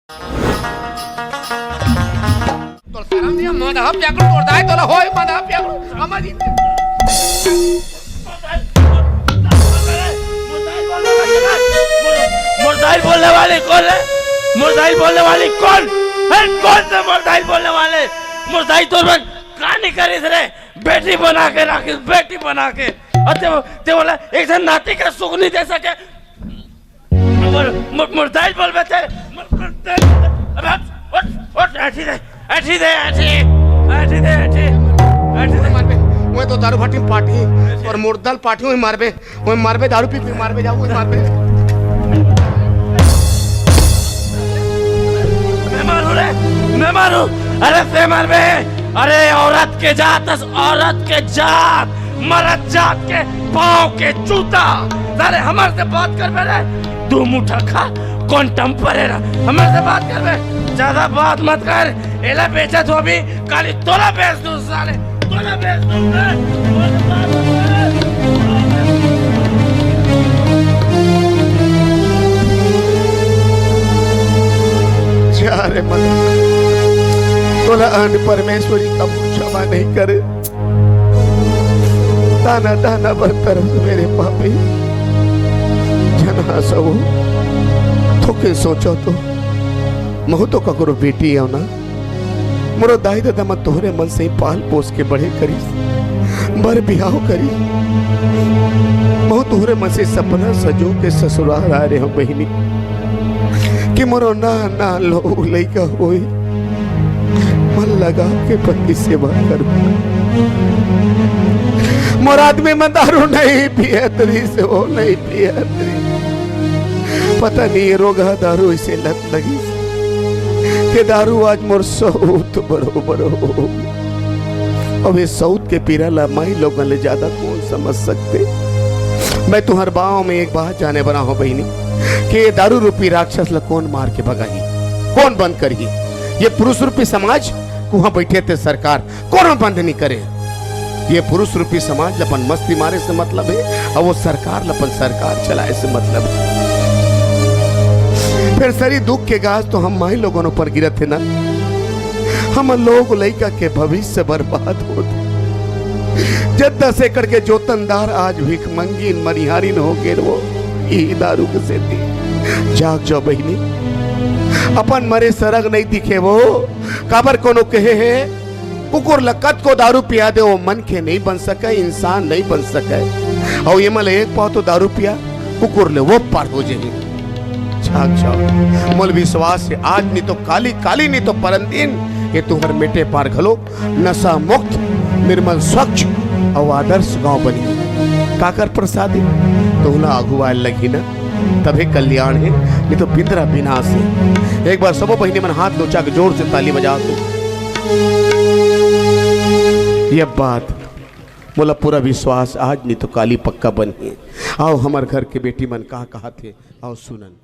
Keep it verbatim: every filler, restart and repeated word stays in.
तोर शरम नहीं, मदहा प्याकड़ू, तोर दाई तोला होय, मदहा प्याकड़ू, समझ ही नहीं। मुर्दाइल बोलने वाले कौन है? मुर्दाइल बोलने वाले कौन है? कौन है मुर्दाइल बोलने वाले? मुर्दाइल तोर मन का नहीं करिस रे? बेटी बना के राखिस, बेटी बना के। और ते, ते बोला, एक ठन नाती का सुख नहीं दे सके। मुर-, मुर-, मुर्दाइल बोलबे ते। मुर-, मुर-, अबे उठ, उठ, उठ, ऐठी दे, ऐठी दे, ऐठी, ऐठी दे, ऐठी, ऐठी दे। मारबे, मैं तो दारू भाटी में पार्टी और मुर्दाइल पार्टी में मारबे, मैं मारबे, दारू पी पी मारबे, जाऊ, मैं मारबे। मैं मारू रे, मैं मारू। अरे ते मारबे। अरे औरत के जात, औरत के जात। मरद जात के पाँव के जूता। साले हमर से बात करबे रे, दू मुठा खा, कौन टम परे रा। हमर से बात करबे, ज्यादा बात मत कर। एला बेचत हो भी, काली तोला बेच दूं साले, तोला बेच दूं मैं। जा रे मन, तोला अन परमेश्वरी कबू क्षमा नहीं करे। ताना ताना बर तरस मेरे पापी। जना सवो, थोके सोचो तो, महू तो ककरो बेटी हव ना। मोरो दाई ददा मन तोहरे मन से ही पाल पोस के बड़े करिस, बर बिहाव करिस। महू तोहरे मन से सपना सजो के ससुराल आए रहे हव बहिनी, कि मोरो ना ना लो लइका होई। मन लगा के पति सेवा करूं। मोर आदमी मन दारू नहीं पियत रहिस, वो नहीं पियत रहिस। पता नहीं ये रोगहा दारू इसे लत लगी, के दारू आज मोर सौत बरोबर हो। अब ये सौत के पीरा ला माई लोगन ले ज्यादा कौन समझ सकते? मैं तुहर बाहों में एक बात जाने बना हो बहिनी, कि ये दारू रूपी राक्षस ला कौन मार के भगाही, कौन बंद करही? ये पुरुष रूपी समाज कुहाँ बैठे थे सरकार, कोनो बंद नहीं करे। ये पुरुष रूपी समाज ल अपन मस्ती मारे से मतलब है, और वो सरकार ल अपन सरकार चलाए से मतलब है। फिर सरी दुख के गाज तो हम माई लोगन ऊपर गिरत है ना, हम लोग लइका के भविष्य बर्बाद होत। जब दस एकड़ के जोतनदार आज भिखमंगीन मनिहारिन हो गेन वो, ई दारू के सेती। जाग जाओ बहिनी, अपन मरे सरग नहीं दिखे वो। काबर कोनो कहे है, कुकुर ल कतको दारू पिया दे, वो मनखे नहीं बन सके, इंसान नहीं बन सके। अउ ये मन ल एक पाव तो दारू पिया, कुकुर ले वो पार हो जाही। जाग जाओ, मोला विश्वास है, आज नहीं तो काली, काली नहीं तो परन दिन, ये तुहर मेटे पार घलो नशा मुक्त, निर्मल, स्वच्छ अउ आदर्श गांव बनी। काकर प्रसादी? तोहला अगुवाए लगही ना, तभे कल्याण है, नहीं तो बिंदरा विनाश है। एक बार सबो बहिनी मन हाथ नोचा के जोर से ताली बजा दो। ये बात मोला पूरा विश्वास, आज नहीं तो काली पक्का बनही। आओ, हमर घर के बेटी मन का कहा थे, आओ सुनन।